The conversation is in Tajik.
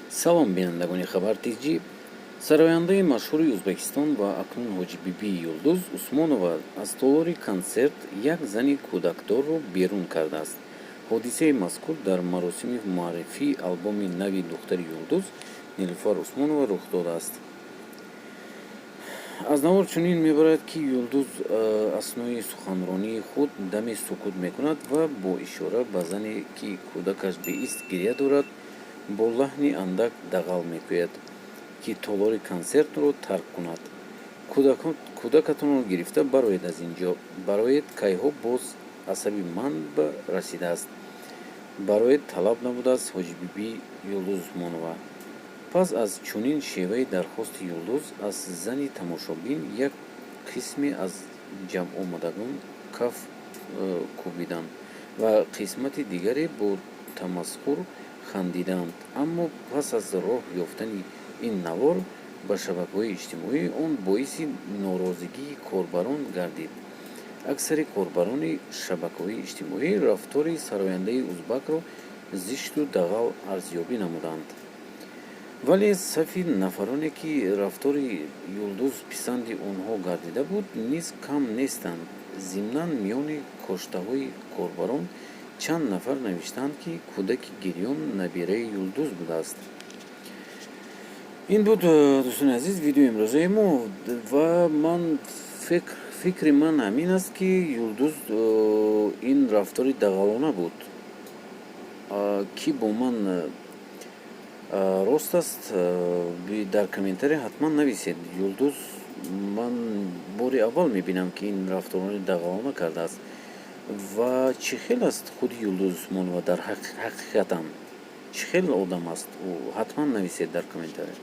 Салом, бинандагони Хабар Тҷ. Сарояндаи машҳури Ӯзбекистон ва акнун Ҳоҷибибии Юлдуз Усмонова аз толори консерт як зани кӯдакдорро берун кардааст. Ҳодисаи мазкур дар маросими муаррифии албоми нави духтари Юлдуз, Нилуфар Усмонова, рух додааст. Аз навор чунин мебарояд, ки Юлдуз аснои суханронии худ даме сукут мекунад ва бо ишора ба зане, ки кӯдакаш беист гиря дорад, бо лаҳни андак дағал мегӯяд, ки толори консертро тарк кунад. «Кӯдакатонро гирифта бароед аз ин ҷо, бароед, кайҳо боз асаби ман ба расидааст, бароед», талаб намудааст Ҳоҷибибӣ Юлдуз Усмонова. Пас аз чунин шеваи дархости Юлдуз аз зани тамошобин, як қисме аз ҷамъомадагон каф кӯбиданд ва қисмати дигаре бо тамасхур хандиданд. Аммо пас аз роҳ ёфтани ин навор ба шабакаҳои иҷтимоӣ, он боиси норозигии корбарон гардид. Аксари корбарони шабакаҳои иҷтимоӣ рафтори сарояндаи узбакро зишту дағал арзёбӣ намуданд, вале сафи нафароне, ки рафтори Юлдуз писанди онҳо гардида буд, низ кам нестанд. Зимнан, миёни коштаҳои корбарон чанд нафар навиштаанд, ки кӯдаки гирён набираи Юлдуз будааст. Ин буд, дӯстони азиз, видеои имрӯзаи мо. Ва ман фикри ман ҳамин аст, ки Юлдуз ин рафтори дағалона буд. Кӣ бо ман рост аст, дар комментария ҳатман нависед. Юлдуз, ман бори аввал мебинам, ки ин рафторони дағалона кардааст. Ва чӣ хел аст худи Юлдуз Усмонова дар ҳақиқатан, чӣ хел одам аст ӯ? Ҳатман нависед дар комментария.